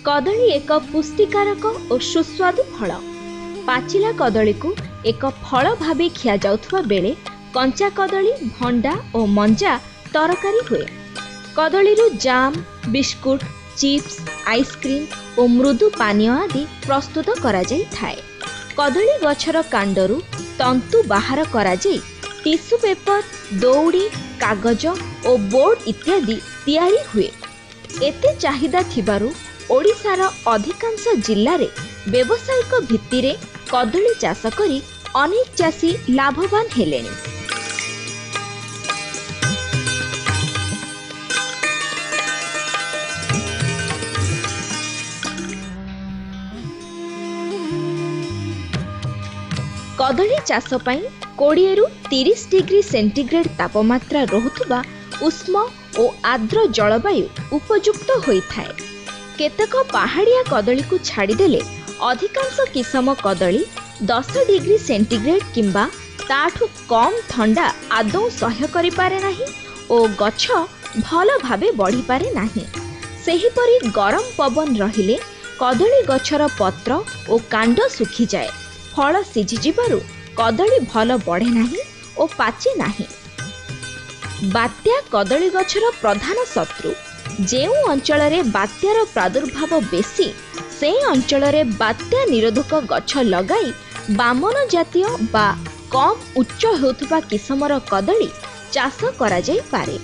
କଦଳୀ ଏକ ପୁଷ୍ଟିକାରକ ଓ ସୁସ୍ୱାଦୁ ଫଳ। ପାଚିଲା କଦଳୀକୁ ଏକ ଫଳ ଭାବେ ଖିଆଯାଉଥିବା ବେଳେ କଞ୍ଚା କଦଳୀ, ଭଣ୍ଡା ଓ ମଞ୍ଜା ତରକାରୀ ହୁଏ। କଦଳୀରୁ ଜାମ୍, ବିସ୍କୁଟ, ଚିପ୍ସ, ଆଇସ୍କ୍ରିମ୍ ଓ ମୃଦୁ ପାନୀୟ ଆଦି ପ୍ରସ୍ତୁତ କରାଯାଇଥାଏ। କଦଳୀ ଗଛର କାଣ୍ଡରୁ ତନ୍ତୁ ବାହାର କରାଯାଇ ଟିସୁ ପେପର, ଦଉଡ଼ି, କାଗଜ ଓ ବୋର୍ଡ ଇତ୍ୟାଦି ତିଆରି ହୁଏ। ଏତେ ଚାହିଦା ଥିବାରୁ ଓଡ଼ିଶାର ଅଧିକାଂଶ ଜିଲ୍ଲାରେ ବ୍ୟବସାୟିକ ଭିତ୍ତିରେ କଦଳୀ ଚାଷ କରି ଅନେକ ଚାଷୀ ଲାଭବାନ ହେଲେଣି। କଦଳୀ ଚାଷ ପାଇଁ 20ରୁ 30 ଡିଗ୍ରୀ ସେଣ୍ଟିଗ୍ରେଡ୍ ତାପମାତ୍ରା ରହୁଥିବା ଉଷ୍ମ ଓ ଆର୍ଦ୍ର ଜଳବାୟୁ ଉପଯୁକ୍ତ ହୋଇଥାଏ। କେତେକ ପାହାଡ଼ିଆ କଦଳୀକୁ ଛାଡ଼ିଦେଲେ ଅଧିକାଂଶ କିସମ କଦଳୀ 10 ଡିଗ୍ରୀ ସେଣ୍ଟିଗ୍ରେଡ୍ କିମ୍ବା ତାଠୁ କମ୍ ଥଣ୍ଡା ଆଦୌ ସହ୍ୟ କରିପାରେ ନାହିଁ ଓ ଗଛ ଭଲ ଭାବେ ବଢ଼ିପାରେ ନାହିଁ। ସେହିପରି ଗରମ ପବନ ରହିଲେ କଦଳୀ ଗଛର ପତ୍ର ଓ କାଣ୍ଡ ଶୁଖିଯାଏ। ଫଳ ସିଝିଯିବାରୁ କଦଳୀ ଭଲ ବଢ଼େ ନାହିଁ ଓ ପାଚେ ନାହିଁ। ବାତ୍ୟା କଦଳୀ ଗଛର ପ୍ରଧାନ ଶତ୍ରୁ। ଯେଉଁ ଅଞ୍ଚଳରେ ବାତ୍ୟାର ପ୍ରାଦୁର୍ଭାବ ବେଶୀ, ସେ ଅଞ୍ଚଳରେ ବାତ୍ୟା ନିରୋଧକ ଗଛ ଲଗାଇ ବାମନ ଜାତୀୟ ବା କମ୍ ଉଚ୍ଚ ହେଉଥିବା କିସମର କଦଳୀ ଚାଷ କରାଯାଇପାରେ।